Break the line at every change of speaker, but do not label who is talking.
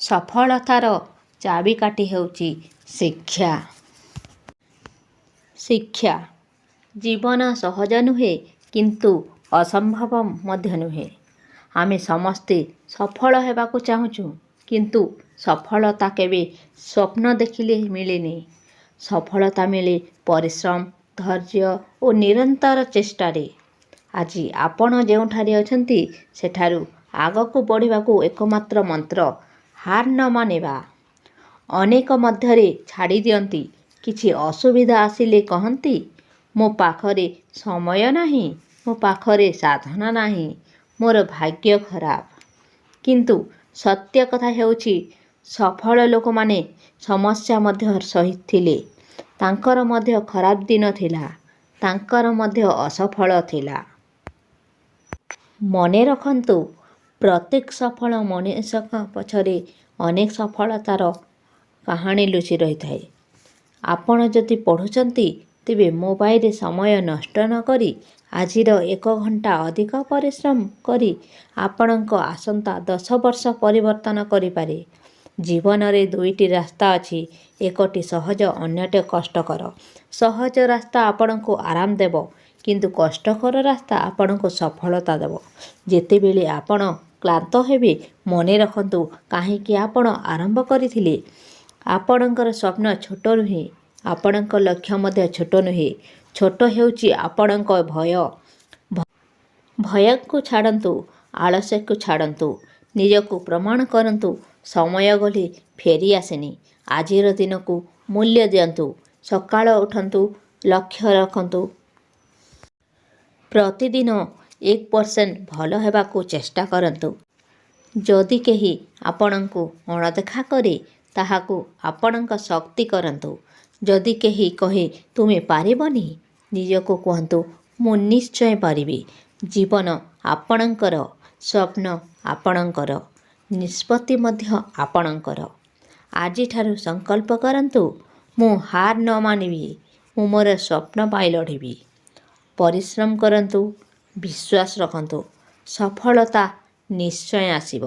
ସଫଳତାର ଚାବିକାଠି ହେଉଛି ଶିକ୍ଷା। ଶିକ୍ଷା: ଜୀବନ ସହଜ ନୁହେଁ, କିନ୍ତୁ ଅସମ୍ଭବ ମଧ୍ୟ ନୁହେଁ। ଆମେ ସମସ୍ତେ ସଫଳ ହେବାକୁ ଚାହୁଁ। କିନ୍ତୁ ସଫଳତା କେବେ ସ୍ୱପ୍ନ ଦେଖିଲେ ମିଳେନି। ସଫଳତା ମିଳେ ପରିଶ୍ରମ, ଧୈର୍ଯ୍ୟ ଓ ନିରନ୍ତର ଚେଷ୍ଟାରେ। ଆଜି ଆପଣ ଯେଉଁଠାରେ ଅଛନ୍ତି, ସେଠାରୁ ଆଗକୁ ବଢ଼ିବାକୁ ଏକମାତ୍ର ମନ୍ତ୍ର ହାର ନ ମାନିବା। ଅନେକ ମଧ୍ୟରେ ଛାଡ଼ିଦିଅନ୍ତି। କିଛି ଅସୁବିଧା ଆସିଲେ କହନ୍ତି, "ମୋ ପାଖରେ ସମୟ ନାହିଁ, ମୋ ପାଖରେ ସାଧନ ନାହିଁ, ମୋର ଭାଗ୍ୟ ଖରାପ।" କିନ୍ତୁ ସତ୍ୟ କଥା ହେଉଛି, ସଫଳ ଲୋକମାନେ ସମସ୍ୟା ମଧ୍ୟ ସହିଥିଲେ। ତାଙ୍କର ମଧ୍ୟ ଖରାପ ଦିନ ଥିଲା, ତାଙ୍କର ମଧ୍ୟ ଅସଫଳ ଥିଲା। ମନେ ରଖନ୍ତୁ, ପ୍ରତ୍ୟେକ ସଫଳ ମଣିଷଙ୍କ ପଛରେ ଅନେକ ଅସଫଳତାର କାହାଣୀ ଲୁଚି ରହିଥାଏ। ଆପଣ ଯଦି ପଢ଼ୁଛନ୍ତି, ତେବେ ମୋବାଇଲରେ ସମୟ ନଷ୍ଟ ନ କରି ଆଜିର ଏକ ଘଣ୍ଟା ଅଧିକ ପରିଶ୍ରମ କରି ଆପଣଙ୍କ ଆସନ୍ତା 10 ବର୍ଷ ପରିବର୍ତ୍ତନ କରିପାରେ। ଜୀବନରେ ଦୁଇଟି ରାସ୍ତା ଅଛି, ଏକଟି ସହଜ, ଅନ୍ୟଟି କଷ୍ଟକର। ସହଜ ରାସ୍ତା ଆପଣଙ୍କୁ ଆରାମ ଦେବ, କିନ୍ତୁ କଷ୍ଟକର ରାସ୍ତା ଆପଣଙ୍କୁ ସଫଳତା ଦେବ। ଯେତେବେଳେ ଆପଣ କ୍ଳାନ୍ତ ହେବେ, ମନେରଖନ୍ତୁ କାହିଁକି ଆପଣ ଆରମ୍ଭ କରିଥିଲେ। ଆପଣଙ୍କର ସ୍ୱପ୍ନ ଛୋଟ ନୁହେଁ, ଆପଣଙ୍କ ଲକ୍ଷ୍ୟ ମଧ୍ୟ ଛୋଟ ନୁହେଁ। ଛୋଟ ହେଉଛି ଆପଣଙ୍କ ଭୟ। ଭୟକୁ ଛାଡ଼ନ୍ତୁ, ଆଳସ୍ୟକୁ ଛାଡ଼ନ୍ତୁ, ନିଜକୁ ପ୍ରମାଣ କରନ୍ତୁ। ସମୟ ଗଲେ ଫେରି ଆସେନି। ଆଜିର ଦିନକୁ ମୂଲ୍ୟ ଦିଅନ୍ତୁ। ସକାଳୁ ଉଠନ୍ତୁ, ଲକ୍ଷ୍ୟ ରଖନ୍ତୁ। ପ୍ରତିଦିନ 1% ଭଲ ହେବାକୁ ଚେଷ୍ଟା କରନ୍ତୁ। ଯଦି କେହି ଆପଣଙ୍କୁ ଅଣଦେଖା କରେ, ତାହାକୁ ଆପଣଙ୍କ ଶକ୍ତି କରନ୍ତୁ। ଯଦି କେହି କହେ, "ତୁମେ ପାରିବନି," ନିଜକୁ କୁହନ୍ତୁ, "ମୁଁ ନିଶ୍ଚୟ ପାରିବି।" ଜୀବନ ଆପଣଙ୍କର, ସ୍ୱପ୍ନ ଆପଣଙ୍କର, ନିଷ୍ପତ୍ତି ମଧ୍ୟ ଆପଣଙ୍କର। ଆଜିଠାରୁ ସଂକଳ୍ପ କରନ୍ତୁ, ମୁଁ ହାର ନ ମାନିବି, ମୁଁ ମୋର ସ୍ୱପ୍ନ ପାଇଁ ଲଢ଼ିବି। ପରିଶ୍ରମ କରନ୍ତୁ, ବିଶ୍ୱାସ ରଖନ୍ତୁ, ସଫଳତା ନିଶ୍ଚୟ ଆସିବ।